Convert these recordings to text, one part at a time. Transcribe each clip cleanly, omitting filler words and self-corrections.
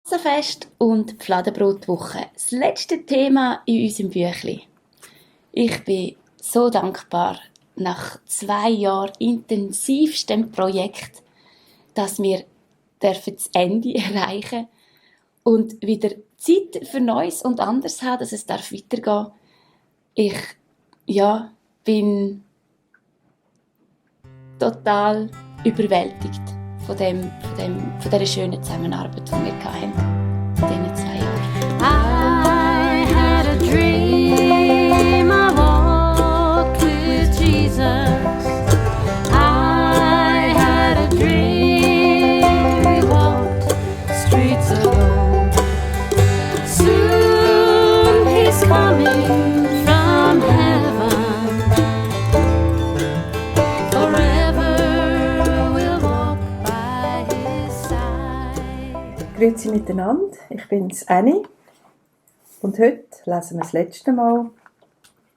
Passenfest und Fladenbrotwoche. Das letzte Thema in unserem Büchlein. Ich bin so dankbar nach 2 Jahren intensivstem Projekt, dass wir das Ende erreichen und wieder Zeit für Neues und anderes haben, dass es weitergehen darf. Ich bin total überwältigt von dieser schönen Zusammenarbeit, die wir hatten in diesen 2 Jahren. I had a dream, I walked with Jesus. I had a dream, we walked streets alone. Soon he's coming from heaven. Forever we'll walk by his side. Grüezi miteinander, ich bin's Annie und heute lesen wir das letzte Mal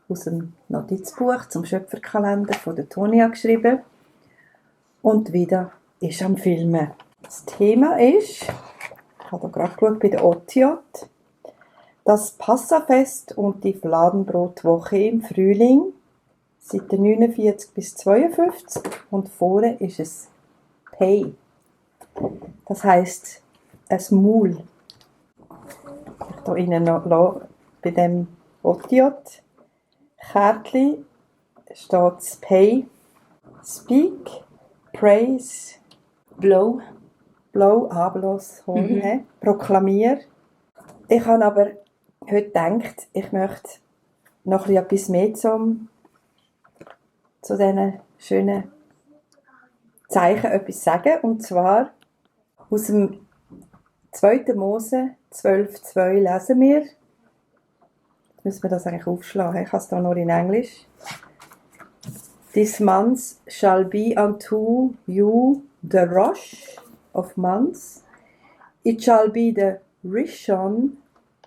aus dem Notizbuch zum Schöpferkalender von der Tonia geschrieben und wieder ist am Filmen. Das Thema ist, ich habe gerade geschaut bei der Otiot, das Passafest und die Fladenbrotwoche im Frühling, Seite 49 bis 52 und vorne ist es Pay. Das heisst, ein Maul. Ich hier Ihnen noch bei dem Otiot Kärtchen steht Pay, Speak, Praise, Blow. Bloß, holen, Proklamier. Ich habe aber heute gedacht, ich möchte noch etwas mehr zu diesen schönen Zeichen etwas sagen. Und zwar aus dem 2. Mose 12,2 lesen wir. Jetzt müssen wir das eigentlich aufschlagen. Ich habe es hier nur in Englisch. This month shall be unto you the Rosh of months. It shall be the Rishon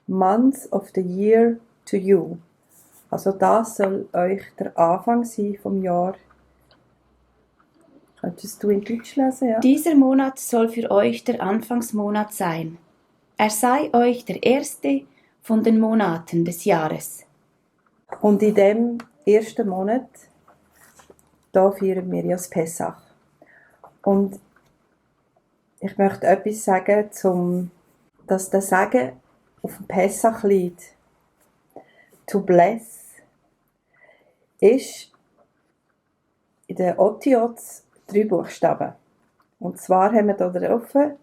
month of the year to you. Also das soll euch der Anfang sein vom Jahr. Könntest du in Deutsch lesen, ja? Dieser Monat soll für euch der Anfangsmonat sein. Er sei euch der erste von den Monaten des Jahres. Und in dem ersten Monat, da feiern wir ja das Pessach. Und ich möchte etwas sagen, dass der Segen auf dem Pessach liegt. To bless ist in den Otiots 3 Buchstaben. Und zwar haben wir hier drauf ein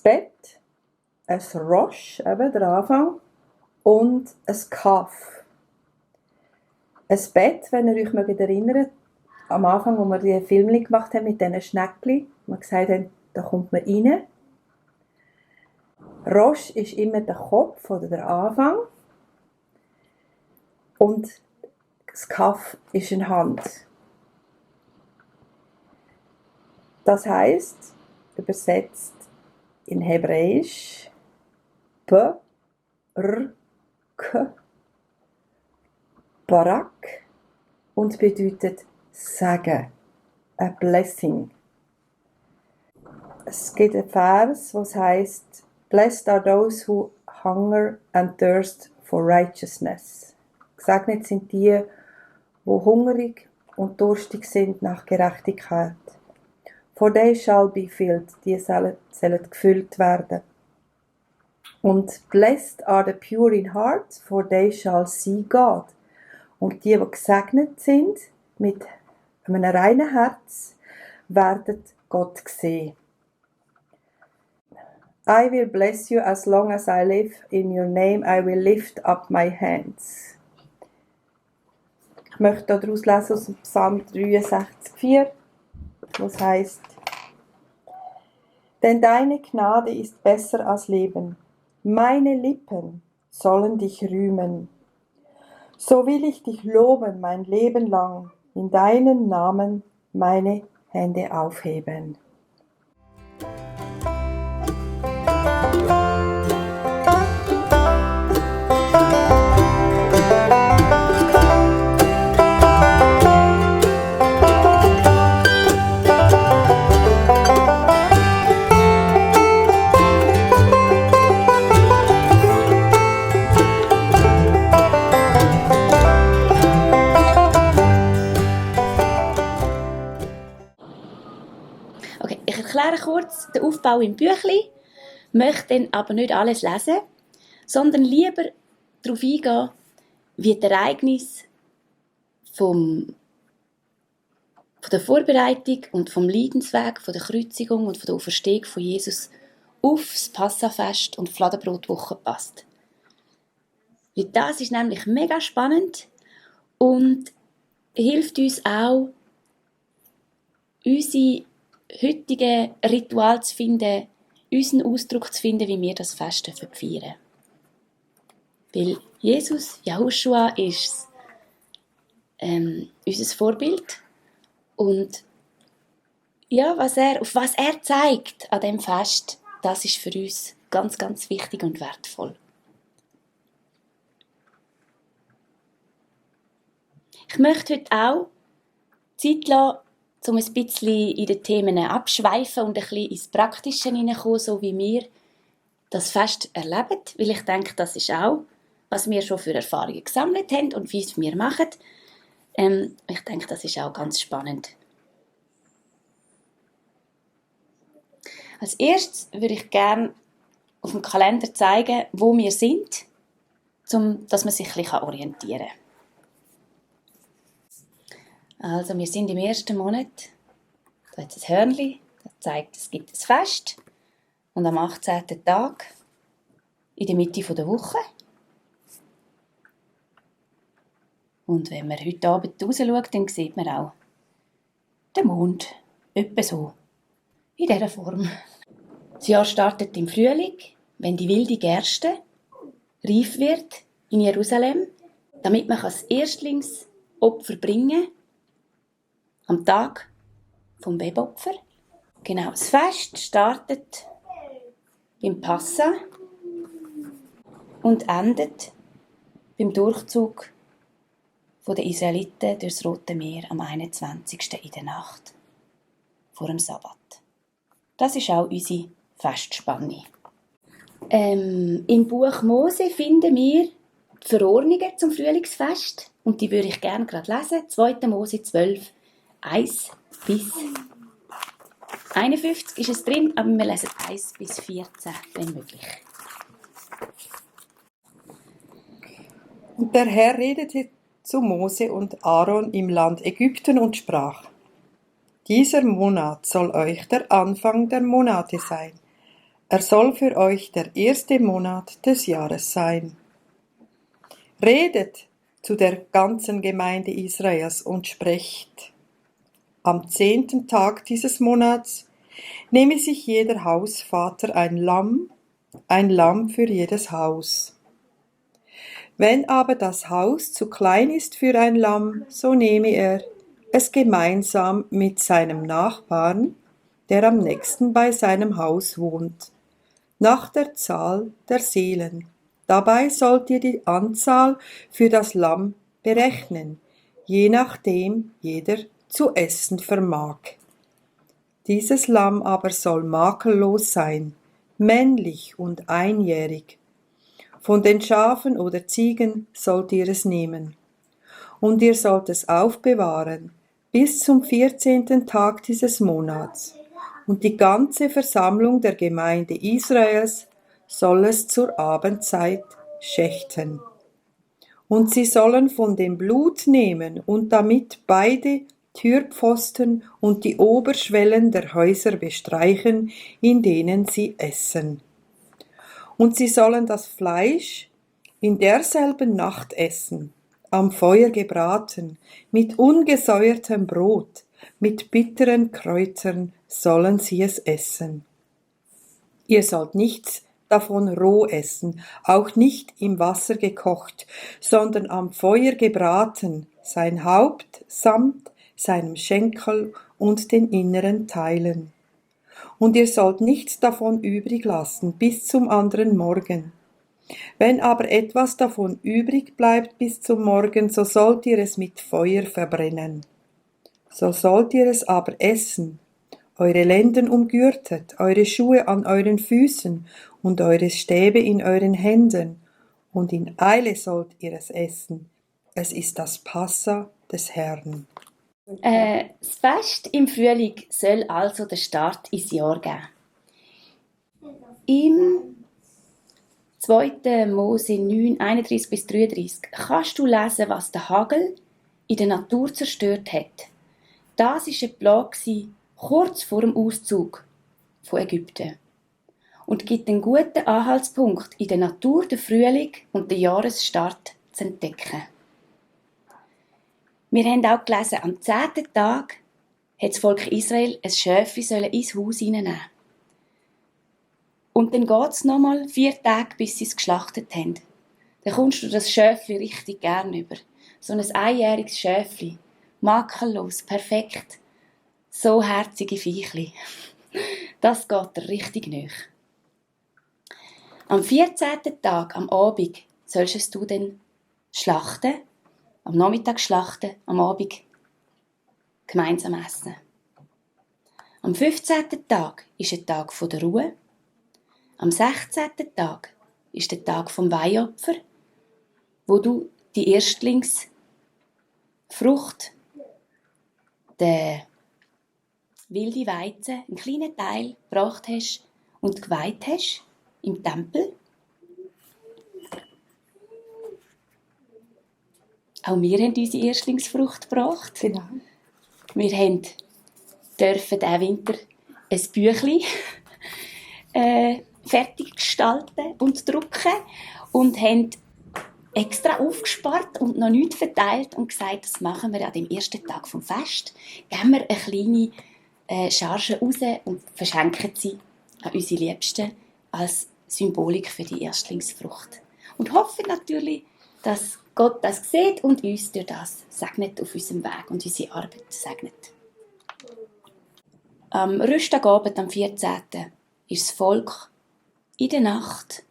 Bett, ein Rosh, eben der Anfang, und ein Kaf. Ein Bett, wenn ihr euch erinnert mögt, am Anfang, wo wir die Filme gemacht haben mit diesen Schneckchen, wo wir gesagt haben, da kommt man rein. Rosh ist immer der Kopf oder der Anfang. Und das Kaf ist eine Hand. Das heisst, übersetzt in Hebräisch, P, R, K, Barak und bedeutet Segen, a blessing. Es gibt einen Vers, was heisst, Blessed are those who hunger and thirst for righteousness. Gesegnet sind die, die hungrig und durstig sind nach Gerechtigkeit. For they shall be filled, die sollen gefüllt werden. Und blessed are the pure in heart, for they shall see God. Und die gesegnet sind mit einem reinen Herz, werden Gott sehen. I will bless you as long as I live. In your name I will lift up my hands. Ich möchte daraus lesen aus dem Psalm 63,4, was heißt: Denn deine Gnade ist besser als Leben. Meine Lippen sollen dich rühmen. So will ich dich loben mein Leben lang, in deinen Namen meine Hände aufheben. kurz den Aufbau im Büchli, möchte dann aber nicht alles lesen, sondern lieber darauf eingehen, wie die Ereignisse von der Vorbereitung und vom Leidensweg, von der Kreuzigung und von der Auferstehung von Jesus aufs Passafest und Fladenbrotwoche passt. Weil das ist nämlich mega spannend und hilft uns auch, unsere heutigen Rituale zu finden, unseren Ausdruck zu finden, wie wir das Fest feiern. Weil Jesus, Yahushua, ist unser Vorbild. Und ja, auf was er zeigt an diesem Fest, das ist für uns ganz, ganz wichtig und wertvoll. Ich möchte heute auch Zeit lassen, um ein bisschen in den Themen abschweifen und ein bisschen ins Praktische hineinkommen, so wie wir das Fest erleben. Weil ich denke, das ist auch, was wir schon für Erfahrungen gesammelt haben und wie es wir machen. Ich denke, das ist auch ganz spannend. Als erstes würde ich gerne auf dem Kalender zeigen, wo wir sind, dass man sich ein bisschen orientieren kann. Also, wir sind im ersten Monat. Da hat es ein Hörnchen, das zeigt, es gibt ein Fest. Und am 18. Tag, in der Mitte der Woche. Und wenn man heute Abend raus schaut, dann sieht man auch den Mond. Etwa so. In dieser Form. Das Jahr startet im Frühling, wenn die wilde Gerste reif wird in Jerusalem, damit man das Erstlingsopfer bringen kann, am Tag vom Webopfer. Genau, das Fest startet beim Passa und endet beim Durchzug der Israeliten durchs Rote Meer am 21. in der Nacht vor dem Sabbat. Das ist auch unsere Festspanne. Im Buch Mose finden wir die Verordnungen zum Frühlingsfest und die würde ich gerne gerade lesen. 2. Mose 12, 1 bis 51 ist es drin, aber wir lesen 1 bis 14, wenn möglich. Und der Herr redete zu Mose und Aaron im Land Ägypten und sprach: Dieser Monat soll euch der Anfang der Monate sein. Er soll für euch der erste Monat des Jahres sein. Redet zu der ganzen Gemeinde Israels und sprecht: Am 10. Tag dieses Monats nehme sich jeder Hausvater ein Lamm für jedes Haus. Wenn aber das Haus zu klein ist für ein Lamm, so nehme er es gemeinsam mit seinem Nachbarn, der am nächsten bei seinem Haus wohnt, nach der Zahl der Seelen. Dabei sollt ihr die Anzahl für das Lamm berechnen, je nachdem jeder zu essen vermag. Dieses Lamm aber soll makellos sein, männlich und einjährig. Von den Schafen oder Ziegen sollt ihr es nehmen. Und ihr sollt es aufbewahren bis zum 14. Tag dieses Monats. Und die ganze Versammlung der Gemeinde Israels soll es zur Abendzeit schächten. Und sie sollen von dem Blut nehmen und damit beide Türpfosten und die Oberschwellen der Häuser bestreichen, in denen sie essen. Und sie sollen das Fleisch in derselben Nacht essen, am Feuer gebraten, mit ungesäuertem Brot, mit bitteren Kräutern sollen sie es essen. Ihr sollt nichts davon roh essen, auch nicht im Wasser gekocht, sondern am Feuer gebraten, sein Haupt samt seinem Schenkel und den inneren Teilen. Und ihr sollt nichts davon übrig lassen bis zum anderen Morgen. Wenn aber etwas davon übrig bleibt bis zum Morgen, so sollt ihr es mit Feuer verbrennen. So sollt ihr es aber essen, eure Lenden umgürtet, eure Schuhe an euren Füßen und eure Stäbe in euren Händen, und in Eile sollt ihr es essen. Es ist das Passa des Herrn. Das Fest im Frühling soll also den Start ins Jahr geben. Im 2. Mose 9, 31 bis 33 kannst du lesen, was der Hagel in der Natur zerstört hat. Das war eine Plage kurz vor dem Auszug von Ägypten und gibt einen guten Anhaltspunkt, in der Natur den Frühling und den Jahresstart zu entdecken. Wir haben auch gelesen, am 10. Tag hat das Volk Israel ein Schäfli ins Haus hineinnehmen. Und dann geht es nochmal 4 Tage, bis sie es geschlachtet haben. Dann kommst du das Schäfli richtig gern über. So ein einjähriges Schäfli. Makellos, perfekt. So herzige Viechli. Das geht dir richtig nahe. Am 14. Tag, am Abend, sollst du dann schlachten. Am Nachmittag schlachten, am Abend gemeinsam essen. Am 15. Tag ist ein Tag der Ruhe. Am 16. Tag ist der Tag vom Weihopfer, wo du die Erstlingsfrucht, den wilden Weizen, einen kleinen Teil gebracht hast und geweiht hast im Tempel. Auch wir haben unsere Erstlingsfrucht gebracht. Genau. Wir dürfen diesen Winter ein Büchlein fertig gestalten und drucken und haben extra aufgespart und noch nichts verteilt und gesagt, das machen wir an dem ersten Tag vom Fest. Geben wir eine kleine Charge raus und verschenken sie an unsere Liebsten als Symbolik für die Erstlingsfrucht. Und hoffen natürlich, dass Gott das sieht und uns durch das segnet auf unserem Weg und unsere Arbeit segnet. Am Rüstagabend, am 14. ist das Volk in der Nacht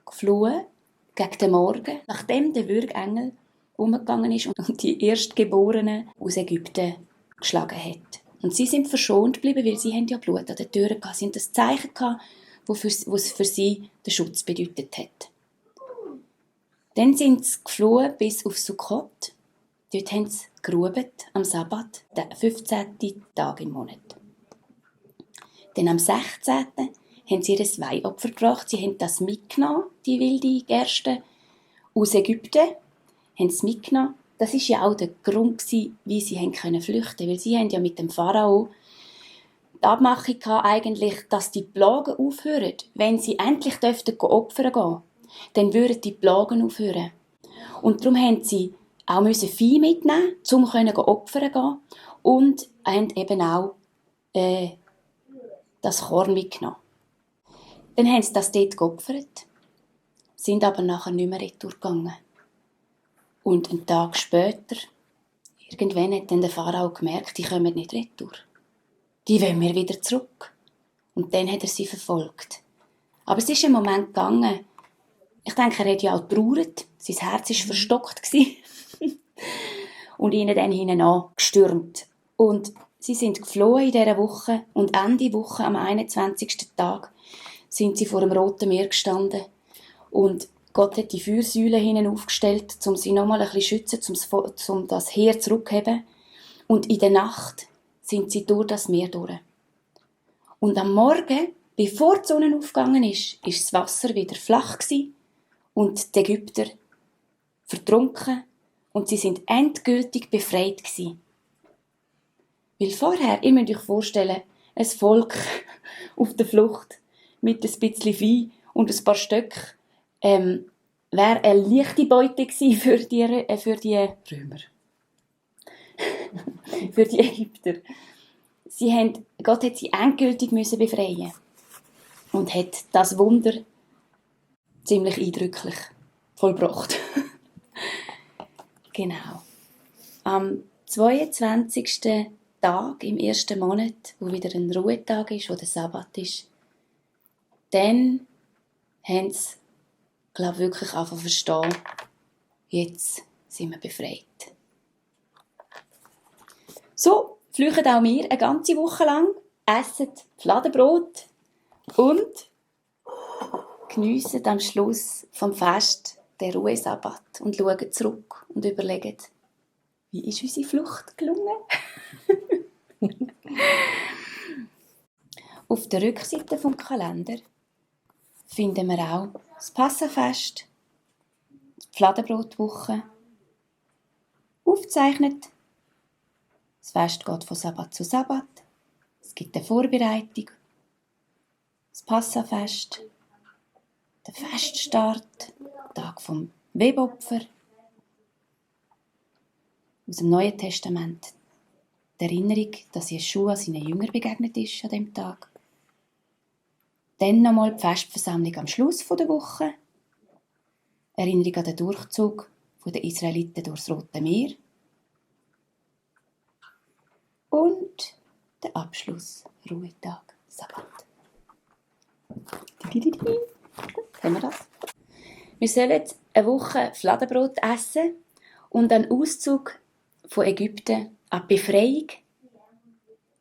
geflohen gegen den Morgen, nachdem der Würgengel umgegangen ist und die Erstgeborenen aus Ägypten geschlagen hat. Und sie sind verschont geblieben, weil sie haben ja Blut an den Türen gehabt. Sie haben das Zeichen gehabt, was für sie den Schutz bedeutet hat. Dann sind sie geflohen bis auf Sukkot. Dort haben sie geruht am Sabbat, den 15. Tag im Monat. Dann am 16. haben sie ihr Weihopfer gebracht. Sie haben das mitgenommen, die wilde Gerste, aus Ägypten. Haben es mitgenommen. Das war ja auch der Grund, wie sie flüchten konnten. Weil sie haben ja mit dem Pharao die Abmachung gehabt, eigentlich, dass die Plagen aufhören. Wenn sie endlich opfern gehen, dann würden die Plagen aufhören. Und darum haben sie auch Vieh mitnehmen, um opfern gehen. Und haben eben auch das Korn mitgenommen. Dann haben sie das dort geopfert, sind aber nachher nicht mehr retour gegangen. Und einen Tag später, irgendwann hat dann der Pharao gemerkt, die kommen nicht retour. Die wollen wir wieder zurück. Und dann hat er sie verfolgt. Aber es ist ein Moment gegangen. Ich denke, er hat ja auch getrauert. Sein Herz war verstockt. Und ihnen dann hinein gestürmt. Und sie sind geflohen in dieser Woche. Und Ende Woche, am 21. Tag, sind sie vor dem Roten Meer gestanden. Und Gott hat die Feuersäule hinten aufgestellt, um sie nochmal ein bisschen zu schützen, um das Heer zurückzuheben. Und in der Nacht sind sie durch das Meer durch. Und am Morgen, bevor die Sonne aufgegangen ist das Wasser wieder flach gewesen und die Ägypter vertrunken und sie sind endgültig befreit gewesen. Weil vorher, ihr müsst euch vorstellen, ein Volk auf der Flucht mit ein bisschen Vieh und ein paar Stöcken, wäre eine leichte Beute gewesen für die Römer. Für die Ägypter. Gott hat sie endgültig befreien und hat das Wunder ziemlich eindrücklich vollbracht. Genau. Am 22. Tag im 1. Monat, wo wieder ein Ruhetag ist, wo der Sabbat ist, dann haben sie, glaube ich, wirklich angefangen zu verstehen, jetzt sind wir befreit. So flüchten auch wir eine ganze Woche lang, essen Fladenbrot und geniessen am Schluss vom Fest den Ruhesabbat und schauen zurück und überlegen, Wie ist unsere Flucht gelungen? Auf der Rückseite vom Kalender finden wir auch das Passafest, die Fladenbrotwoche, aufgezeichnet. Das Fest geht von Sabbat zu Sabbat. Es gibt eine Vorbereitung, das Passafest, den Feststart, der Tag vom Webopfer. Aus dem Neuen Testament die Erinnerung, dass Jeschua seinen Jüngern begegnet ist an diesem Tag. Dann nochmal die Festversammlung am Schluss der Woche. Erinnerung an den Durchzug der Israeliten durchs Rote Meer. Und der Abschluss, Ruhetag, Sabbat. Haben wir das? Wir sollen eine Woche Fladenbrot essen und einen Auszug von Ägypten an die Befreiung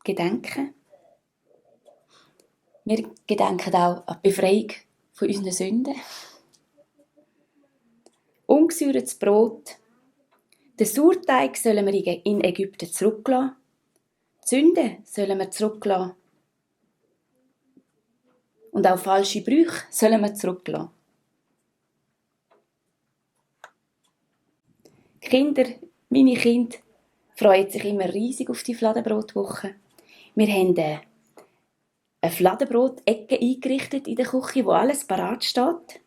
gedenken. Wir gedenken auch an die Befreiung von unseren Sünden. Ungesäuertes Brot. Den Sauerteig sollen wir in Ägypten zurücklassen. Die Sünden sollen wir zurücklassen. Und auch falsche Brüche sollen wir zurücklassen. Meine Kinder freuen sich immer riesig auf die Fladenbrotwoche. Wir haben eine Fladenbrot-Ecke eingerichtet in der Küche, wo alles parat steht.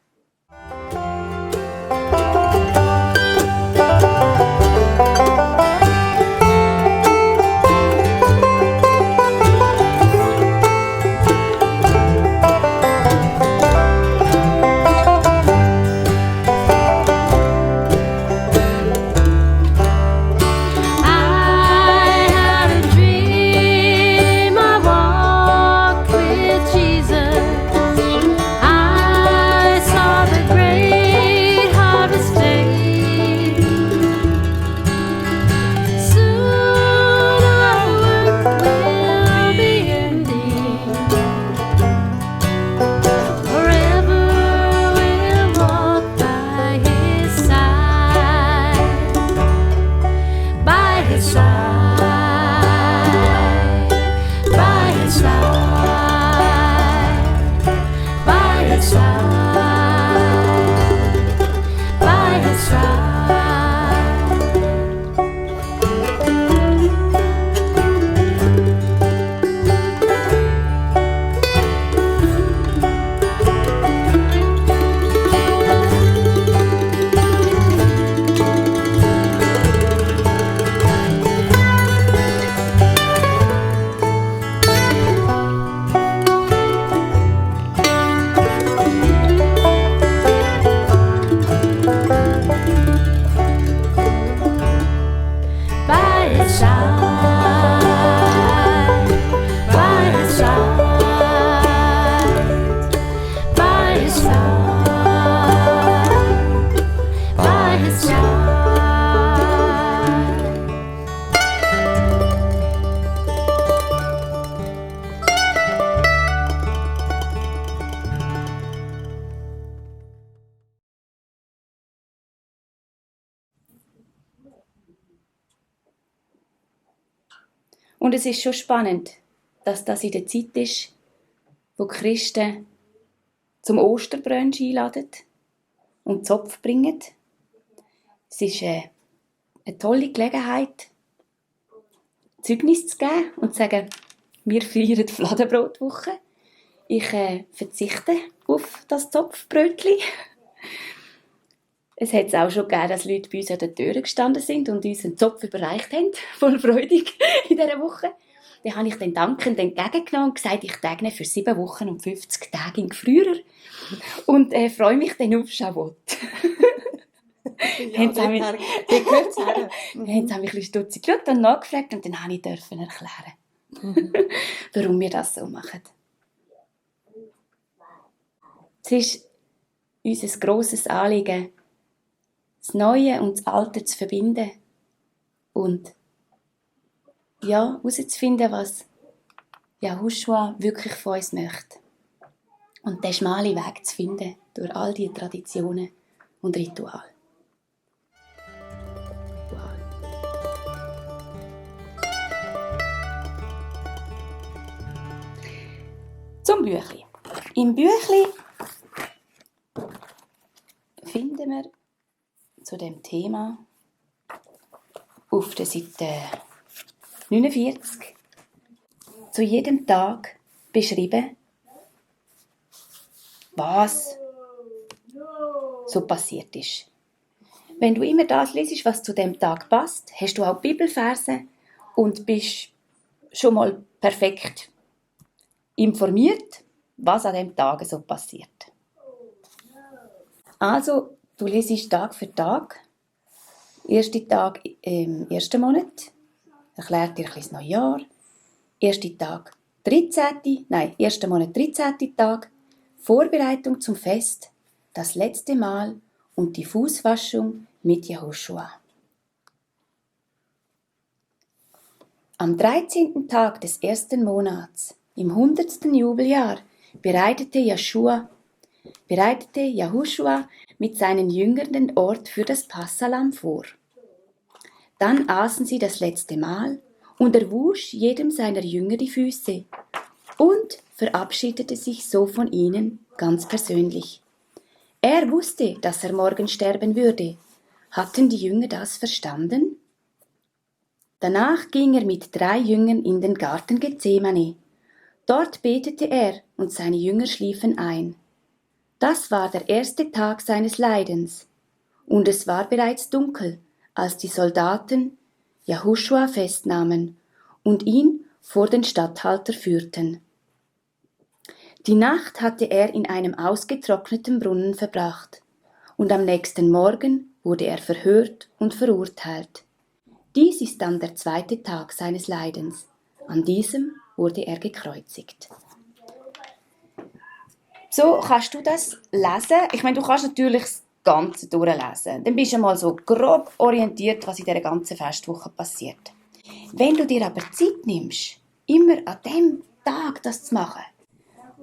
Und es ist schon spannend, dass das in der Zeit ist, wo die Christen zum Osterbrunch einladen und Zopf bringen. Es ist eine tolle Gelegenheit, Zeugnis zu geben und zu sagen, wir feiern die Fladenbrotwoche. Ich verzichte auf das Zopfbrötchen. Es hat es auch schon gegeben, dass Leute bei uns an den Türen gestanden sind und uns einen Zopf überreicht haben, voll freudig in dieser Woche. Den habe ich dann dankend entgegengenommen und gesagt, ich tagne für 7 Wochen und 50 Tage in Gefrierer und freue mich dann auf Schavott. Ja, dort gehört es her. Haben sie mich ein bisschen stutzig geschaut und nachgefragt und dann durfte ich erklären, warum wir das so machen. Es ist unser grosses Anliegen, das Neue und das Alte zu verbinden und herauszufinden, was Yahushua wirklich von uns möchte. Und den schmalen Weg zu finden durch all diese Traditionen und Rituale. Wow. Zum Büchli. Im Büchli finden wir zu dem Thema auf der Seite 49 zu jedem Tag beschrieben, was so passiert ist. Wenn du immer das liest, was zu dem Tag passt, hast du auch Bibelverse und bist schon mal perfekt informiert, was an dem Tag so passiert. Also, du liest Tag für Tag. Erster Tag im ersten Monat erklärt dir ein bisschen das Neujahr. Erster Tag 1. Monat 13. Tag, Vorbereitung zum Fest, das letzte Mal und die Fußwaschung mit Jehoschua. Am 13. Tag des ersten Monats, im 100. Jubeljahr, bereitete Jehoschua mit seinen Jüngern den Ort für das Passahlamm vor. Dann aßen sie das letzte Mal und er wusch jedem seiner Jünger die Füße und verabschiedete sich so von ihnen ganz persönlich. Er wusste, dass er morgen sterben würde. Hatten die Jünger das verstanden? Danach ging er mit 3 Jüngern in den Garten Gethsemane. Dort betete er und seine Jünger schliefen ein. Das war der erste Tag seines Leidens. Und es war bereits dunkel, als die Soldaten Jehoschua festnahmen und ihn vor den Statthalter führten. Die Nacht hatte er in einem ausgetrockneten Brunnen verbracht, und am nächsten Morgen wurde er verhört und verurteilt. Dies ist dann der 2. Tag seines Leidens. An diesem wurde er gekreuzigt. So kannst du das lesen. Ich meine, du kannst natürlich das Ganze durchlesen. Dann bist du mal so grob orientiert, was in dieser ganzen Festwoche passiert. Wenn du dir aber Zeit nimmst, immer an dem Tag das zu machen,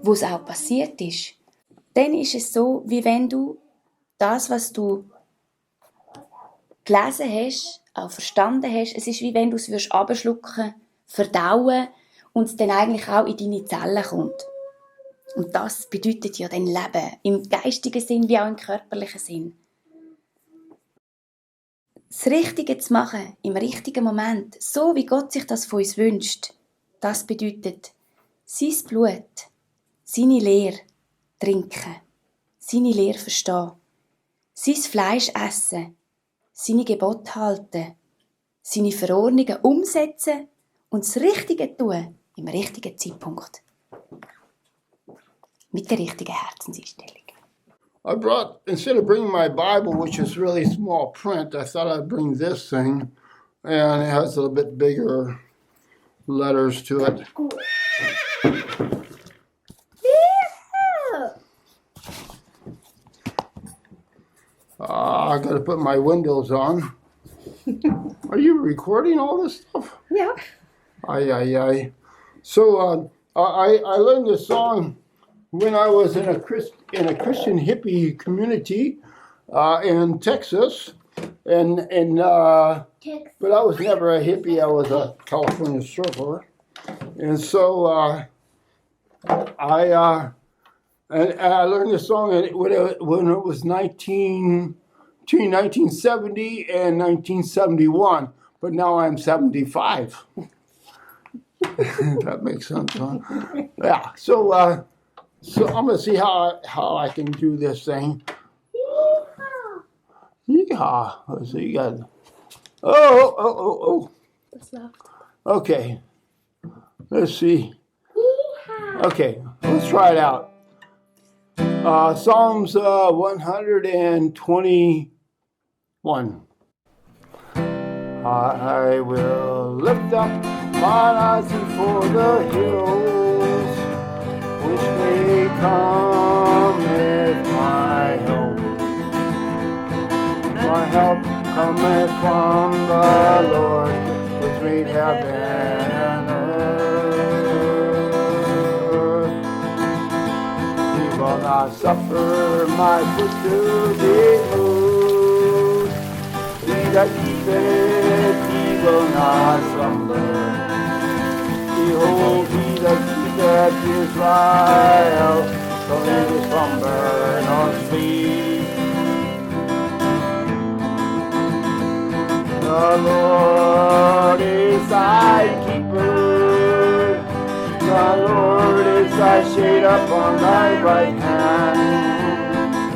wo es auch passiert ist, dann ist es so, wie wenn du das, was du gelesen hast, auch verstanden hast, es ist wie wenn du es abschlucken, verdauen und es dann eigentlich auch in deine Zellen kommt. Und das bedeutet ja dann Leben, im geistigen Sinn wie auch im körperlichen Sinn. Das Richtige zu machen, im richtigen Moment, so wie Gott sich das von uns wünscht, das bedeutet sein Blut, seine Lehre trinken, seine Lehre verstehen, sein Fleisch essen, seine Gebote halten, seine Verordnungen umsetzen und das Richtige tun im richtigen Zeitpunkt. Mit der richtigen Herzenseinstellung. I brought, instead of bringing my Bible, which is really small print, I thought I'd bring this thing, and it has a little bit bigger letters to it. I gotta put my windows on. Are you recording all this stuff? Ja. Aye. So I learned this song when I was in a Christian hippie community in Texas, but I was never a hippie. I was a California surfer, and so I learned this song when it was between 1970 and 1971. But now I'm 75. That makes sense, huh? Yeah. So I'm gonna see how I can do this thing. Yeehaw! Let's see. You got. Oh. Okay. Let's see. Okay, let's try it out. Psalms 121. I will lift up mine eyes before the hills, which may cometh my help. My help cometh from the Lord, which made heaven and earth. He will not suffer my foot to be moved. He that keepeth, he will not slumber. Behold, he that keepeth accept Israel, save us from burn or sleep. The Lord is thy keeper, the Lord is thy shade upon thy right hand.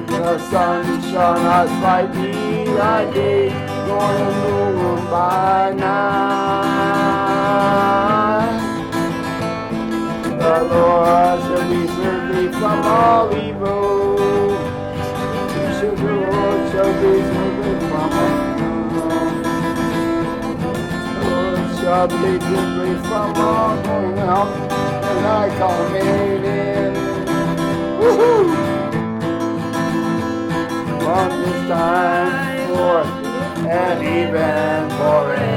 The sun shall not smite thee by day, nor the moon by night. The Lord shall preserve thee from all evil. The Lord shall preserve thee from all shall preserve thee from all going out and thy coming in. Woohoo! From this time forth and even forevermore.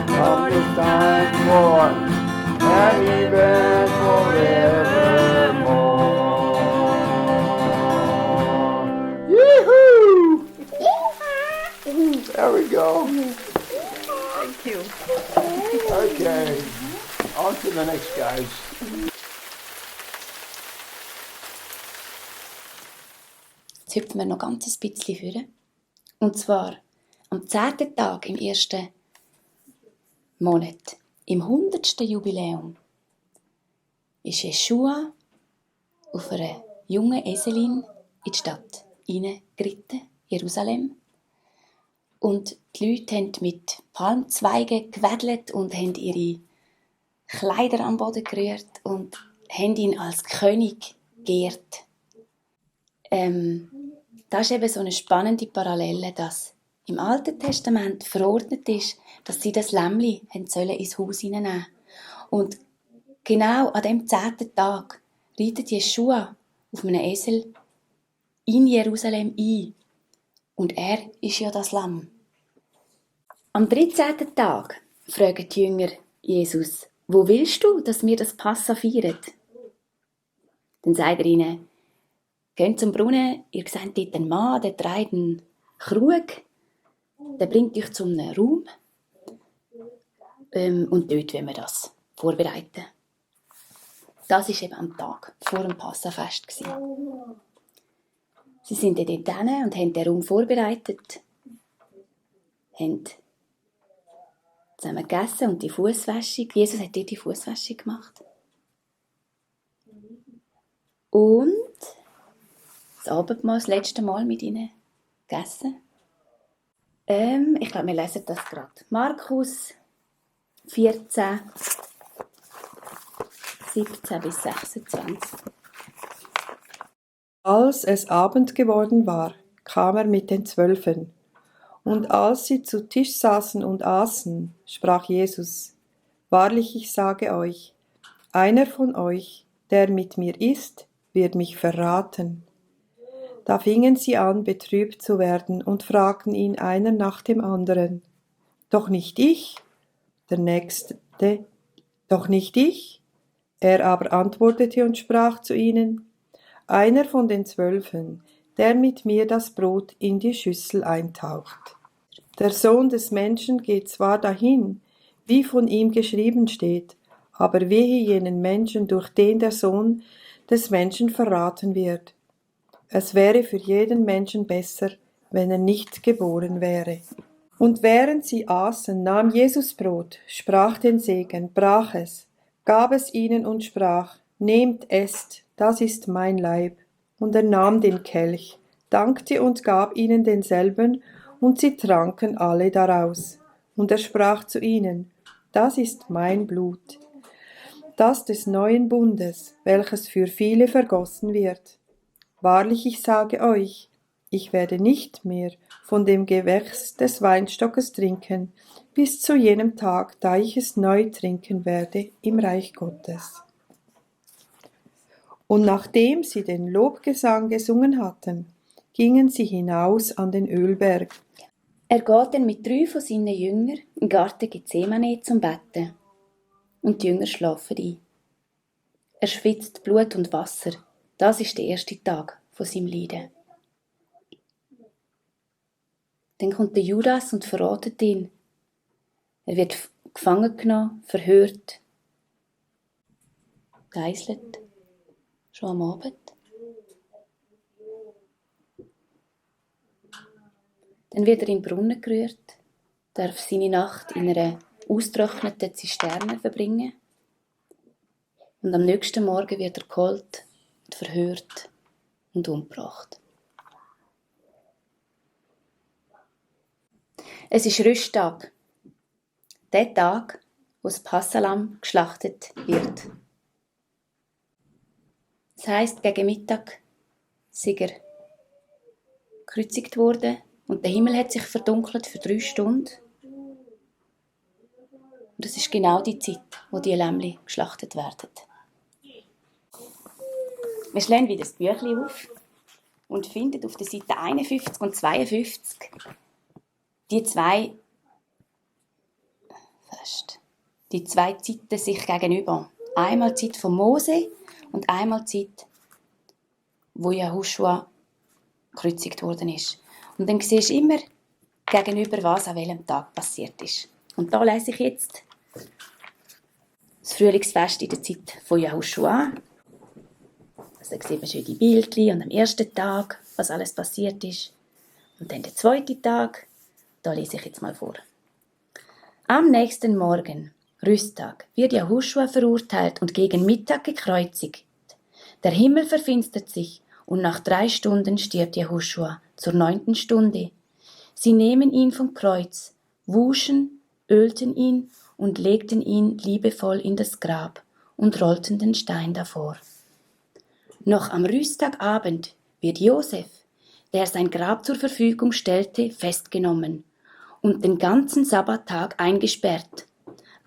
From this time forth and even forevermore. Yoo-hoo! There we go. Thank you. Okay, on to the next guys. Jetzt hüpfen wir noch ganz ein bisschen vor. Und zwar am 10. Tag im 1. Monat, im 100. Jubiläum, ist Jeschua auf einer jungen Eselin in die Stadt hineingeritten, Jerusalem. Und die Leute haben mit Palmzweigen gewedelt und haben ihre Kleider am Boden gerührt und haben ihn als König geehrt. Das ist eben so eine spannende Parallele, dass im Alten Testament verordnet ist, dass sie das Lämmli ins Haus hineinnehmen. Und genau an dem 10. Tag reitet Jeschua auf einem Esel in Jerusalem ein. Und er ist ja das Lamm. Am 13. Tag fragen die Jünger Jesus: Wo willst du, dass wir das Passa feiern? Dann sagt er ihnen: Geht zum Brunnen, ihr seht dort einen Mann, der trägt einen Krug, der bringt euch zu einem Raum und dort wollen wir das vorbereiten. Das war eben am Tag vor dem Passafest. Sie sind dort hin und haben den Raum vorbereitet, haben zusammen gegessen und die Fußwäschung. Jesus hat dort die Fußwäschung gemacht. Und das Abendmahl, das letzte Mal mit ihnen gegessen. Ich glaube, wir lesen das gerade. Markus 14, 17 bis 26. Als es Abend geworden war, kam er mit den 12. Und als sie zu Tisch saßen und aßen, sprach Jesus: Wahrlich, ich sage euch, einer von euch, der mit mir isst, wird mich verraten. Da fingen sie an, betrübt zu werden und fragten ihn einer nach dem anderen: Doch nicht ich? Der Nächste: Doch nicht ich? Er aber antwortete und sprach zu ihnen: Einer von den 12, der mit mir das Brot in die Schüssel eintaucht. Der Sohn des Menschen geht zwar dahin, wie von ihm geschrieben steht, aber wehe jenen Menschen, durch den der Sohn des Menschen verraten wird. Es wäre für jeden Menschen besser, wenn er nicht geboren wäre. Und während sie aßen, nahm Jesus Brot, sprach den Segen, brach es, gab es ihnen und sprach: Nehmt, esst, das ist mein Leib. Und er nahm den Kelch, dankte und gab ihnen denselben, und sie tranken alle daraus. Und er sprach zu ihnen: Das ist mein Blut, das des neuen Bundes, welches für viele vergossen wird. Wahrlich, ich sage euch, ich werde nicht mehr von dem Gewächs des Weinstockes trinken, bis zu jenem Tag, da ich es neu trinken werde im Reich Gottes. Und nachdem sie den Lobgesang gesungen hatten, gingen sie hinaus an den Ölberg. Er geht dann mit 3 von seinen Jüngern im Garten Gethsemane zum Betten. Und die Jünger schlafen ein. Er schwitzt Blut und Wasser. Das ist der erste Tag von seinem Leiden. Dann kommt der Judas und verratet ihn. Er wird gefangen genommen, verhört, geisselt, schon am Abend. Dann wird er in den Brunnen gerührt, darf seine Nacht in einer ausgetrockneten Zisterne verbringen. Und am nächsten Morgen wird er geholt, verhört und umgebracht. Es ist Rüsttag, der Tag, wo das Passahlamm geschlachtet wird. Das heisst, gegen Mittag sei er gekreuzigt worden und der Himmel hat sich verdunkelt für 3 Stunden. Und das ist genau die Zeit, wo die Lämmli geschlachtet werden. Wir schlagen wieder das Büchlein auf und finden auf der Seite 51 und 52 die zwei Zeiten sich gegenüber. Einmal die Zeit von Mose und einmal die Zeit, wo Jehoschua gekreuzigt worden ist. Und dann siehst du immer gegenüber, was an welchem Tag passiert ist. Und da lese ich jetzt das Frühlingsfest in der Zeit von Jehoschua. Also da sieht man schön die Bildchen und am ersten Tag, was alles passiert ist. Und dann der zweite Tag, da lese ich jetzt mal vor. Am nächsten Morgen, Rüsttag, wird Jehoschua verurteilt und gegen Mittag gekreuzigt. Der Himmel verfinstert sich und nach 3 Stunden stirbt Jehoschua zur 9. Stunde. Sie nehmen ihn vom Kreuz, wuschen, ölten ihn und legten ihn liebevoll in das Grab und rollten den Stein davor. Noch am Rüsttagabend wird Josef, der sein Grab zur Verfügung stellte, festgenommen und den ganzen Sabbattag eingesperrt.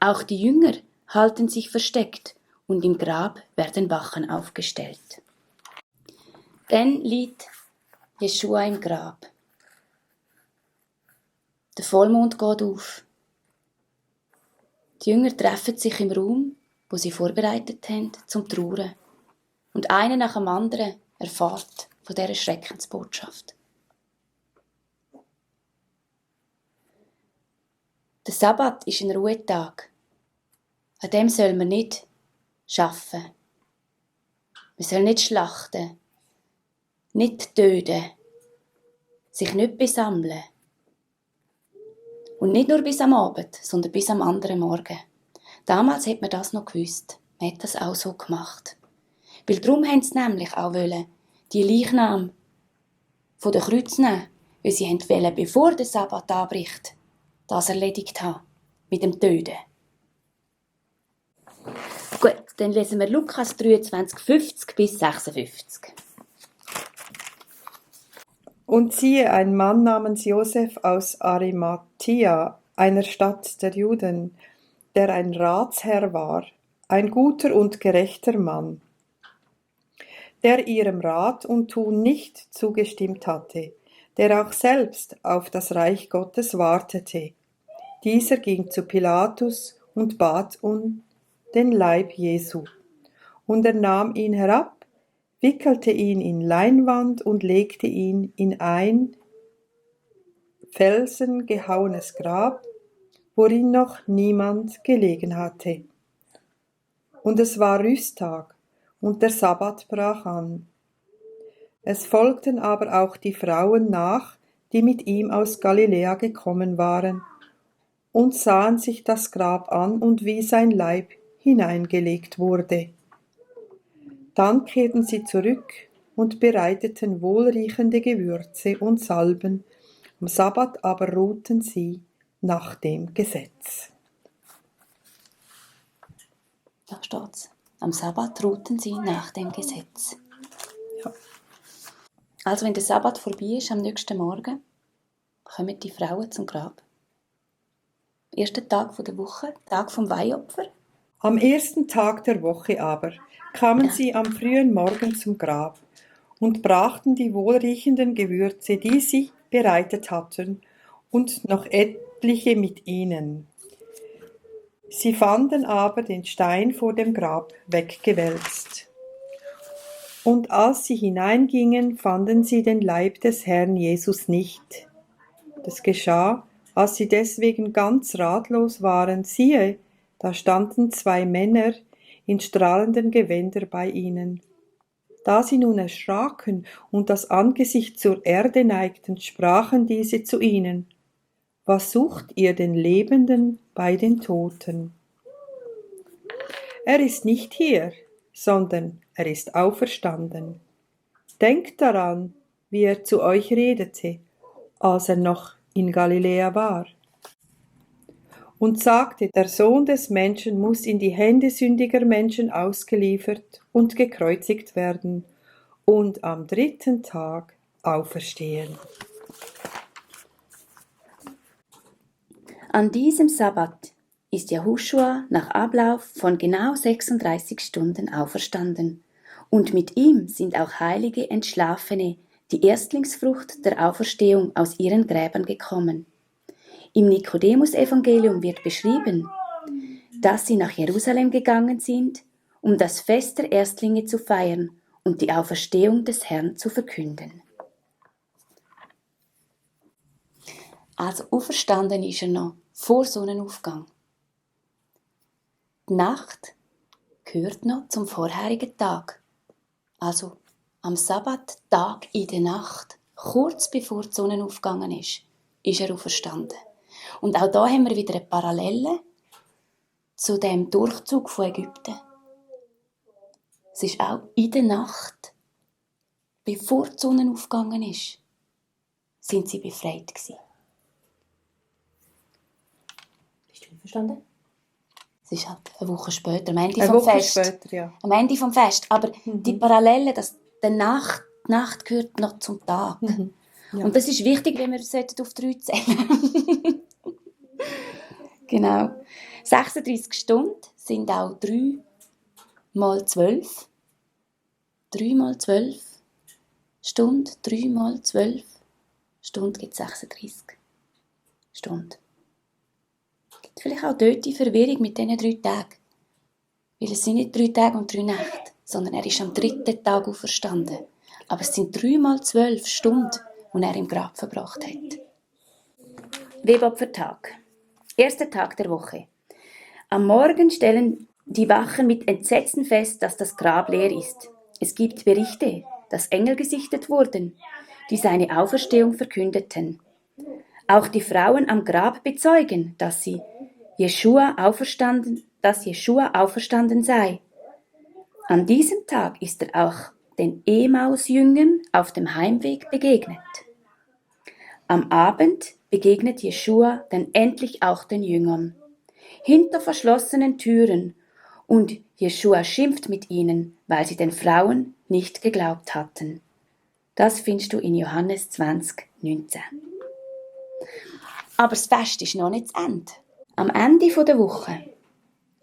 Auch die Jünger halten sich versteckt und im Grab werden Wachen aufgestellt. Dann liegt Jeschua im Grab. Der Vollmond geht auf. Die Jünger treffen sich im Raum, wo sie vorbereitet haben, zum Trauern. Und einer nach dem anderen erfährt von dieser Schreckensbotschaft. Der Sabbat ist ein Ruhetag. An dem soll man nicht arbeiten. Man soll nicht schlachten, nicht töten, sich nicht besammeln. Und nicht nur bis am Abend, sondern bis am anderen Morgen. Damals hat man das noch gewusst. Man hat das auch so gemacht. Weil darum haben sie nämlich auch wollen, die Leichnam von den Kreuzen nehmen, weil sie wollen, bevor der Sabbat anbricht, das erledigt haben, mit dem Töten. Gut, dann lesen wir Lukas 23, 50 bis 56. Und siehe, ein Mann namens Josef aus Arimathia, einer Stadt der Juden, der ein Ratsherr war, ein guter und gerechter Mann, der ihrem Rat und Tun nicht zugestimmt hatte, der auch selbst auf das Reich Gottes wartete. Dieser ging zu Pilatus und bat um den Leib Jesu. Und er nahm ihn herab, wickelte ihn in Leinwand und legte ihn in ein felsengehauenes Grab, worin noch niemand gelegen hatte. Und es war Rüsttag, und der Sabbat brach an. Es folgten aber auch die Frauen nach, die mit ihm aus Galiläa gekommen waren, und sahen sich das Grab an und wie sein Leib hineingelegt wurde. Dann kehrten sie zurück und bereiteten wohlriechende Gewürze und Salben, am Sabbat aber ruhten sie nach dem Gesetz. Da steht's. Am Sabbat ruhten sie nach dem Gesetz. Ja. Also wenn der Sabbat vorbei ist, am nächsten Morgen, kommen die Frauen zum Grab. Erster Tag der Woche, Tag vom Weihopfer. Am ersten Tag der Woche aber kamen sie am frühen Morgen zum Grab und brachten die wohlriechenden Gewürze, die sie bereitet hatten, und noch etliche mit ihnen. Sie fanden aber den Stein vor dem Grab weggewälzt. Und als sie hineingingen, fanden sie den Leib des Herrn Jesus nicht. Das geschah, Als sie deswegen ganz ratlos waren, siehe, da standen 2 Männer in strahlenden Gewändern bei ihnen. Da sie nun erschraken und das Angesicht zur Erde neigten, sprachen diese zu ihnen: Was sucht ihr den Lebenden bei den Toten? Er ist nicht hier, sondern er ist auferstanden. Denkt daran, wie er zu euch redete, als er noch in Galiläa war. Und sagte, der Sohn des Menschen muss in die Hände sündiger Menschen ausgeliefert und gekreuzigt werden und am 3. Tag auferstehen. An diesem Sabbat ist Jehoschua nach Ablauf von genau 36 Stunden auferstanden, und mit ihm sind auch heilige Entschlafene, die Erstlingsfrucht der Auferstehung, aus ihren Gräbern gekommen. Im Nikodemus-Evangelium wird beschrieben, dass sie nach Jerusalem gegangen sind, um das Fest der Erstlinge zu feiern und die Auferstehung des Herrn zu verkünden. Also auferstanden ist er noch vor Sonnenaufgang. Die Nacht gehört noch zum vorherigen Tag. Also am Sabbattag in der Nacht, kurz bevor die Sonne aufgegangen ist er auferstanden. Und auch da haben wir wieder eine Parallele zu dem Durchzug von Ägypten. Es ist auch in der Nacht, bevor die Sonne aufgegangen ist, sind sie befreit gewesen. Bist du verstanden? Es ist halt eine Woche später, am Ende vom Fest. Später, ja. Am Ende vom Fest. Aber die Parallele, dass die Nacht gehört noch zum Tag. Ja. Und das ist wichtig, wenn wir auf 3 zählen. Genau. 36 Stunden sind auch 3 mal 12. 3 mal 12 Stunden. 3 mal 12 Stunden gibt 36 Stunden. Es gibt vielleicht auch dort die Verwirrung mit diesen 3 Tagen. Weil es sind nicht 3 Tage und 3 Nächte, sondern er ist am 3. Tag auferstanden. Aber es sind 3 mal 12 Stunden, die er im Grab verbracht hat. Webopfertag. Erster Tag der Woche. Am Morgen stellen die Wachen mit Entsetzen fest, dass das Grab leer ist. Es gibt Berichte, dass Engel gesichtet wurden, die seine Auferstehung verkündeten. Auch die Frauen am Grab bezeugen, dass Jeschua auferstanden sei. An diesem Tag ist er auch den Emaus-Jüngern auf dem Heimweg begegnet. Am Abend begegnet Jeschua dann endlich auch den Jüngern, hinter verschlossenen Türen, und Jeschua schimpft mit ihnen, weil sie den Frauen nicht geglaubt hatten. Das findest du in Johannes 20,19. Aber das Fest ist noch nicht zu Ende. Am Ende der Woche,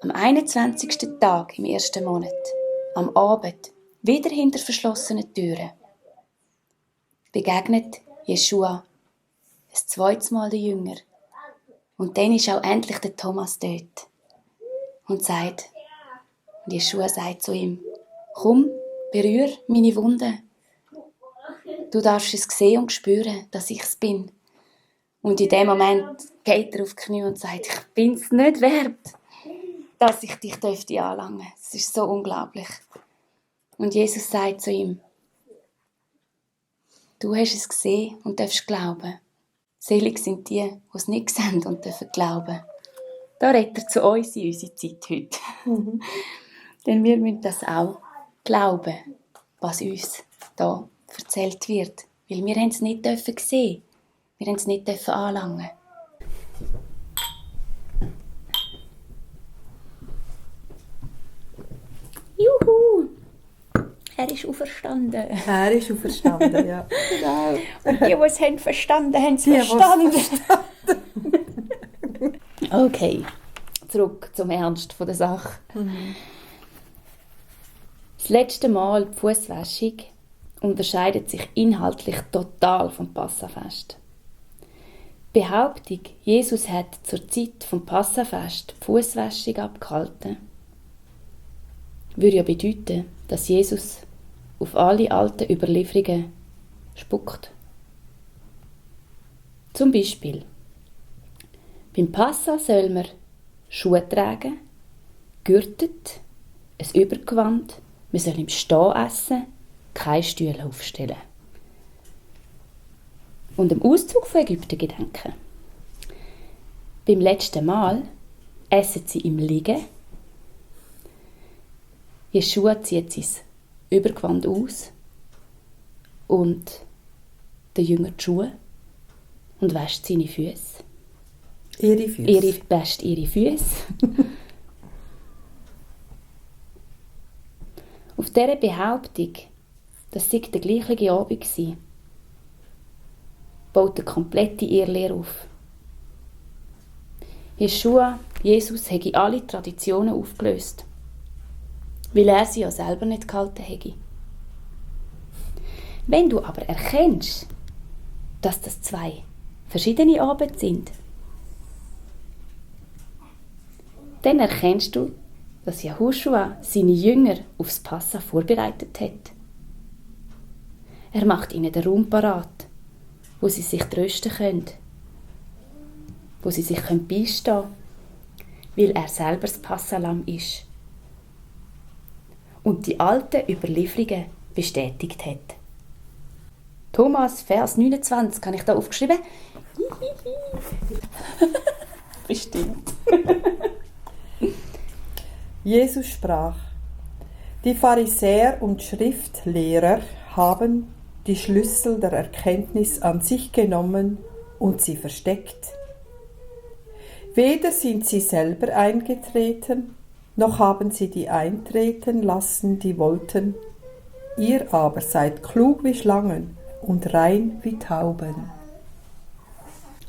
am 21. Tag im 1. Monat, am Abend, wieder hinter verschlossenen Türen, begegnet Jeschua ein zweites Mal den Jünger. Und dann ist auch endlich der Thomas dort. Und Jeschua sagt zu ihm: Komm, berühr meine Wunde. Du darfst es sehen und spüren, dass ich es bin. Und in dem Moment geht er auf die Knie und sagt: Ich bin es nicht wert, dass ich dich anlangen darf. Es ist so unglaublich. Und Jesus sagt zu ihm: Du hast es gesehen und darfst glauben. Selig sind die, die es nicht sehen und dürfen glauben. Da redet er zu uns in unserer Zeit heute. Denn wir müssen das auch glauben, was uns da erzählt wird. Weil wir haben es nicht sehen. Wir haben es nicht anlangen. Juhu! Er ist auferstanden. Er ist auferstanden, ja. Genau. Und die es haben verstanden, haben es verstanden. Okay, zurück zum Ernst der Sache. Das letzte Mal die Fusswaschung unterscheidet sich inhaltlich total vom Passafest. Die Behauptung, Jesus hat zur Zeit vom Passafest die Fusswaschung abgehalten, würde ja bedeuten, dass Jesus auf alle alten Überlieferungen spuckt. Zum Beispiel: Beim Passa soll man Schuhe tragen, gürtet, ein Übergewand, man soll im Stehen essen, keine Stühle aufstellen. Und dem Auszug von Ägypten gedenken. Beim letzten Mal essen sie im Liegen. Jeschua zieht sein Übergewand aus und der Jünger die Schuhe und wäscht seine Füße. Ihre Füße. Wäscht ihre Füße. Auf dieser Behauptung, das sei der gleiche Abend gewesen, baut eine komplette Irrlehre auf. Jesus hätte alle Traditionen aufgelöst, weil er sie ja selber nicht gehalten hätte. Wenn du aber erkennst, dass das zwei verschiedene Abende sind, dann erkennst du, dass Jehoschua seine Jünger aufs Passa vorbereitet hat. Er macht ihnen den Raum parat, wo sie sich trösten können, wo sie sich beistehen können, weil er selber das Passalam ist und die alten Überlieferungen bestätigt hat. Thomas, Vers 29, habe ich da aufgeschrieben? Bestimmt. Jesus sprach: Die Pharisäer und Schriftlehrer haben die Schlüssel der Erkenntnis an sich genommen und sie versteckt. Weder sind sie selber eingetreten, noch haben sie die eintreten lassen, die wollten. Ihr aber seid klug wie Schlangen und rein wie Tauben.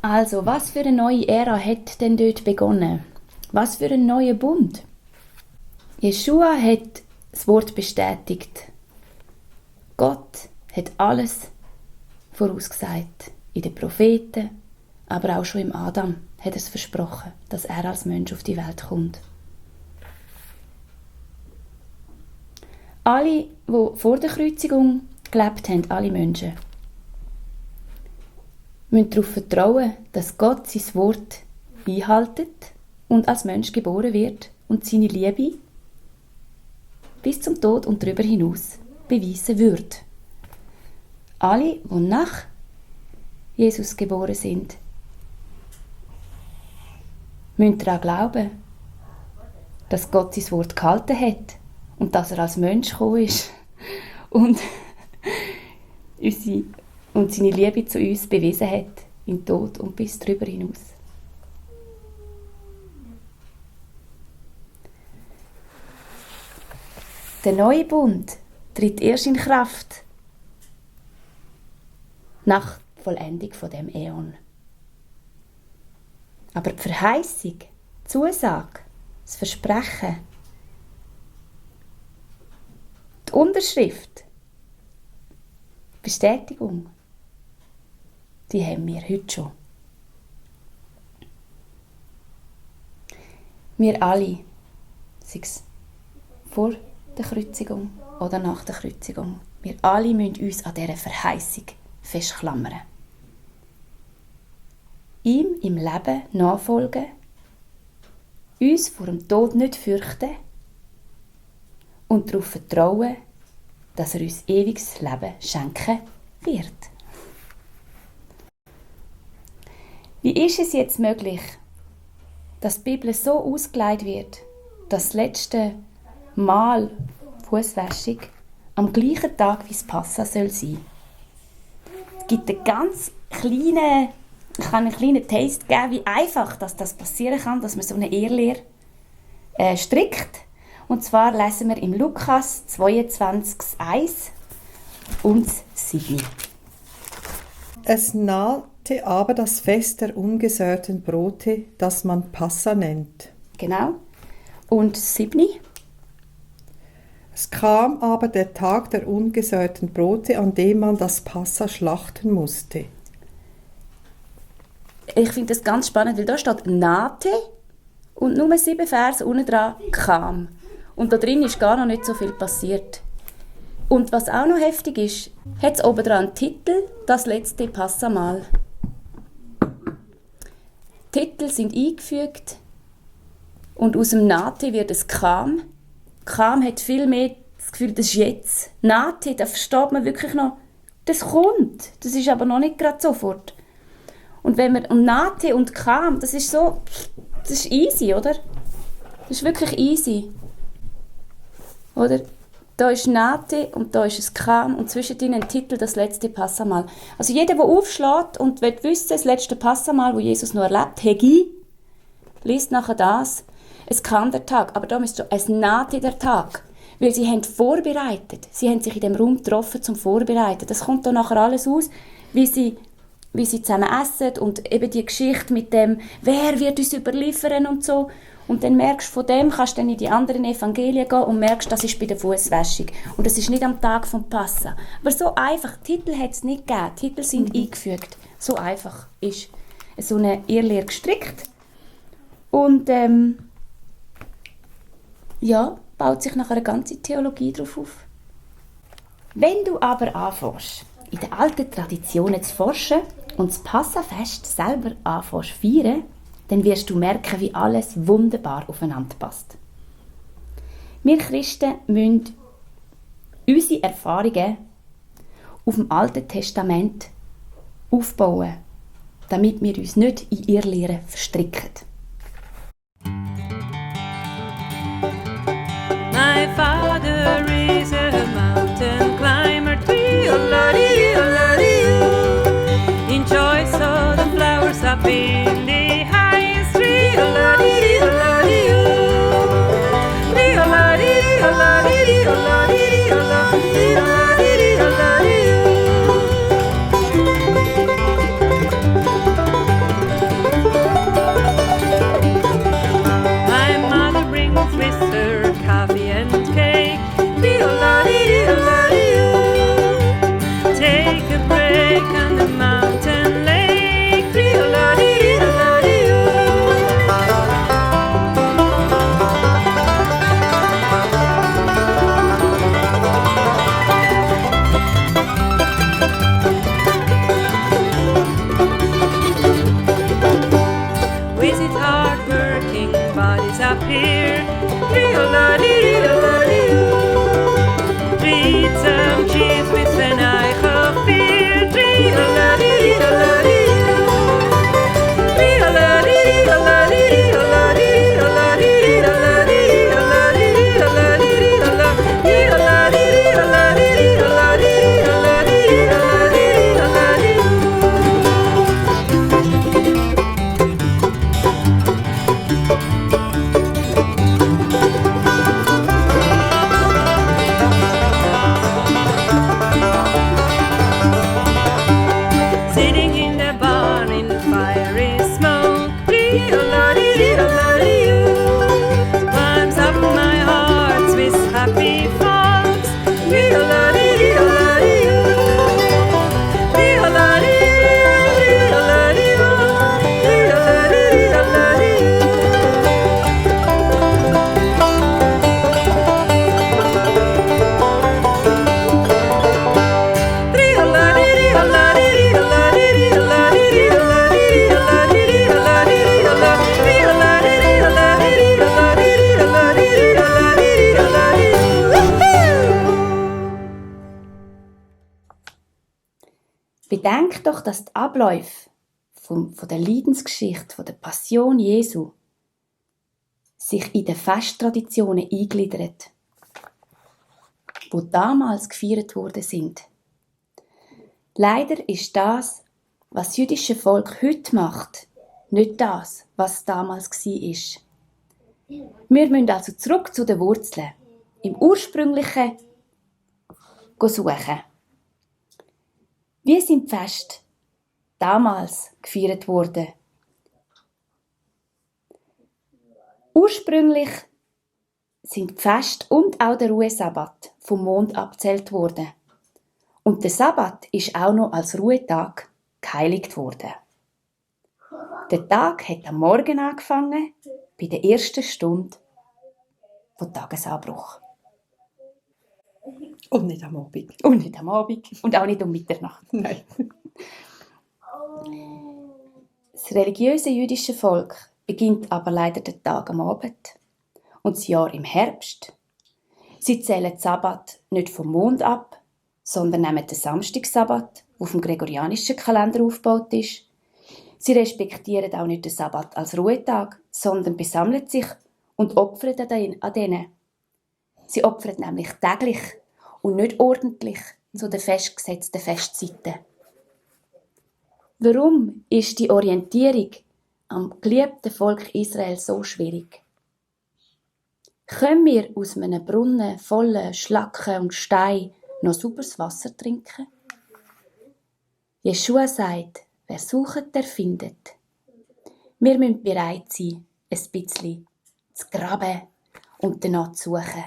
Also, was für eine neue Ära hat denn dort begonnen? Was für ein neuer Bund? Jeschua hat das Wort bestätigt. Gott hat alles vorausgesagt. In den Propheten, aber auch schon im Adam hat er es versprochen, dass er als Mensch auf die Welt kommt. Alle, die vor der Kreuzigung gelebt haben, alle Menschen, müssen darauf vertrauen, dass Gott sein Wort einhaltet und als Mensch geboren wird und seine Liebe bis zum Tod und darüber hinaus beweisen wird. Alle, die nach Jesus geboren sind, müssen daran glauben, dass Gott sein Wort gehalten hat und dass er als Mensch gekommen ist und seine Liebe zu uns bewiesen hat, im Tod und bis darüber hinaus. Der neue Bund tritt erst in Kraft nach Vollendung von dem Äon. Aber die Verheißung, die Zusage, das Versprechen, die Unterschrift, die Bestätigung, die haben wir heute schon. Wir alle, sei es vor der Kreuzigung oder nach der Kreuzigung, wir alle müssen uns an dieser Verheißung festklammern. Ihm im Leben nachfolgen, uns vor dem Tod nicht fürchten und darauf vertrauen, dass er uns ewiges Leben schenken wird. Wie ist es jetzt möglich, dass die Bibel so ausgelegt wird, dass das letzte Mal Fußwäschung am gleichen Tag wie das Passa soll sein? Es gibt einen ganz kleinen, ich kann einen kleinen Taste geben, wie einfach das passieren kann, dass man so eine Irrlehre strickt. Und zwar lesen wir im Lukas 22,1 und 7. Es nahte aber das Fest der ungesäuerten Brote, das man Passa nennt. Genau. Und 7. Es kam aber der Tag der ungesäuerten Brote, an dem man das Passa schlachten musste. Ich finde das ganz spannend, weil da steht «nahte» und nur 7 Verse unten dran «kam». Und da drin ist gar noch nicht so viel passiert. Und was auch noch heftig ist, hat es oben dran einen Titel «Das letzte Passamal». Titel sind eingefügt und aus dem Nati wird es Kam. Kam hat viel mehr das Gefühl, das ist jetzt. Nati, da versteht man wirklich noch, das kommt. Das ist aber noch nicht gerade sofort. Und wenn man Nati und Kam, das ist so, das ist easy, oder? Das ist wirklich easy. Oder? Da ist Nati und da ist es Kam und zwischendrin ein Titel, das letzte Passamal. Also jeder, der aufschlägt und will wissen, das letzte Passamal, wo Jesus noch erlebt, Hegi, liest nachher das. Es kam der Tag, aber da ist es Nati der Tag. Weil sie haben vorbereitet. Sie haben sich in dem Raum getroffen zum Vorbereiten. Das kommt dann nachher alles aus, wie sie zusammen essen und eben die Geschichte mit dem, wer wird uns überliefern und so. Und dann merkst du, von dem kannst du dann in die anderen Evangelien gehen und merkst, das ist bei der Fußwäschung. Und das ist nicht am Tag vom Passa. Aber so einfach, Titel hat es nicht gegeben. Titel sind eingefügt. So einfach ist so eine Irrlehre gestrickt. Und baut sich nachher eine ganze Theologie darauf auf. Wenn du aber anfängst, in den alten Traditionen zu forschen und das Passafest selber anfängst zu feiern, dann wirst du merken, wie alles wunderbar aufeinander passt. Wir Christen müssen unsere Erfahrungen auf dem Alten Testament aufbauen, damit wir uns nicht in Irrlehren verstricken. My father is a mountain climber, enjoys all the flowers up in the highest tree. My mother brings with her coffee and cake. Take a break on the mountain lake. Visit hard-working bodies up here. Read some cheese with an eye of beer. Sitting in the barn in fiery smoke. Climbs up my heart with happy folks. Bedenk doch, dass die Abläufe von der Leidensgeschichte, von der Passion Jesu sich in den Festtraditionen eingliedert, die damals gefeiert worden sind. Leider ist das, was das jüdische Volk heute macht, nicht das, was damals war. Wir müssen also zurück zu den Wurzeln, im Ursprünglichen suchen. Wie sind die Feste damals gefeiert worden? Ursprünglich sind die Feste und auch der Ruhesabbat vom Mond abgezählt worden. Und der Sabbat ist auch noch als Ruhetag geheiligt worden. Der Tag hat am Morgen angefangen, bei der ersten Stunde von Tagesanbruch. Und nicht am Abend. Und nicht am Abend und auch nicht um Mitternacht. Nein. Das religiöse jüdische Volk beginnt aber leider den Tag am Abend und das Jahr im Herbst. Sie zählen den Sabbat nicht vom Mond ab, sondern nehmen den Samstagssabbat, der auf dem gregorianischen Kalender aufgebaut ist. Sie respektieren auch nicht den Sabbat als Ruhetag, sondern besammeln sich und opfern an denen. Sie opfern nämlich täglich und nicht ordentlich zu den festgesetzten Festzeiten. Warum ist die Orientierung am geliebten Volk Israel so schwierig? Können wir aus einem Brunnen voller Schlacken und Stein noch sauberes Wasser trinken? Jeschua sagt, wer sucht, der findet. Wir müssen bereit sein, ein bisschen zu graben und danach zu suchen.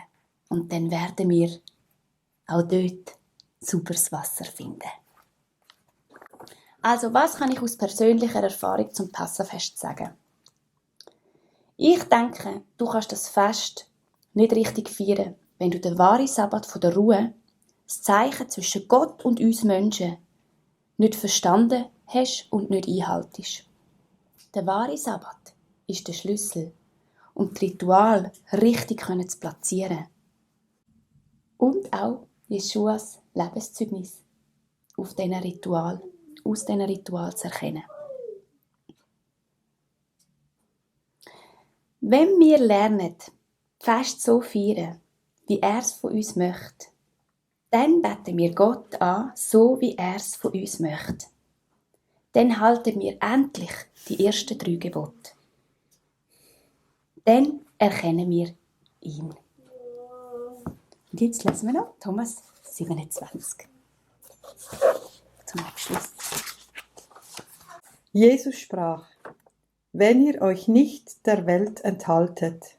Und dann werden wir auch dort sauberes Wasser finden. Also, was kann ich aus persönlicher Erfahrung zum Passafest sagen? Ich denke, du kannst das Fest nicht richtig feiern, wenn du den wahren Sabbat von der Ruhe, das Zeichen zwischen Gott und uns Menschen, nicht verstanden hast und nicht einhaltest. Der wahre Sabbat ist der Schlüssel, um das Ritual richtig zu platzieren. Und auch Jeschuas Lebenszeugnis aus diesen Ritual zu erkennen. Wenn wir lernen, fest so feiern, wie er es von uns möchte, dann beten wir Gott an, so wie er es von uns möchte. Dann halten wir endlich die ersten 3 Gebote. Dann erkennen wir ihn. Und jetzt lesen wir noch Thomas 27. Zum Abschluss. Jesus sprach: Wenn ihr euch nicht der Welt enthaltet,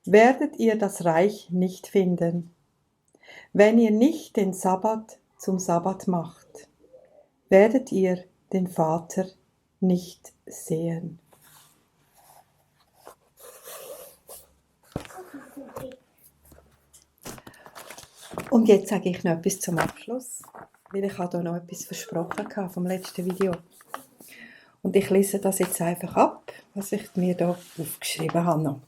werdet ihr das Reich nicht finden. Wenn ihr nicht den Sabbat zum Sabbat macht, werdet ihr den Vater nicht sehen. Und jetzt sage ich noch etwas zum Abschluss, weil ich habe da noch etwas versprochen hatte vom letzten Video. Und ich lese das jetzt einfach ab, was ich mir da aufgeschrieben habe noch.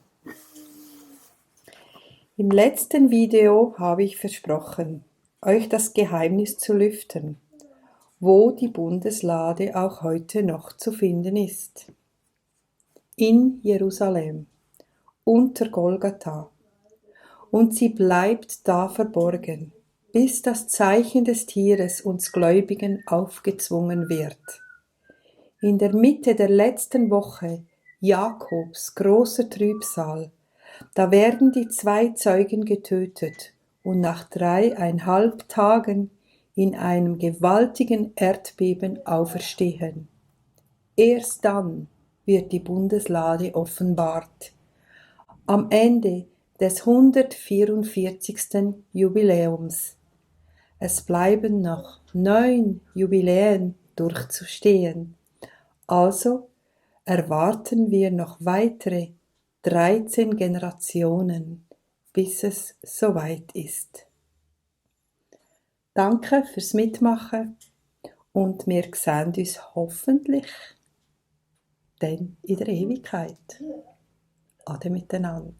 Im letzten Video habe ich versprochen, euch das Geheimnis zu lüften, wo die Bundeslade auch heute noch zu finden ist. In Jerusalem, unter Golgatha. Und sie bleibt da verborgen, bis das Zeichen des Tieres uns Gläubigen aufgezwungen wird. In der Mitte der letzten Woche, Jakobs großer Trübsal, da werden die 2 Zeugen getötet und nach 3,5 Tagen in einem gewaltigen Erdbeben auferstehen. Erst dann wird die Bundeslade offenbart. Am Ende des 144. Jubiläums. Es bleiben noch 9 Jubiläen durchzustehen. Also erwarten wir noch weitere 13 Generationen, bis es soweit ist. Danke fürs Mitmachen und wir sehen uns hoffentlich dann in der Ewigkeit. Ade miteinander.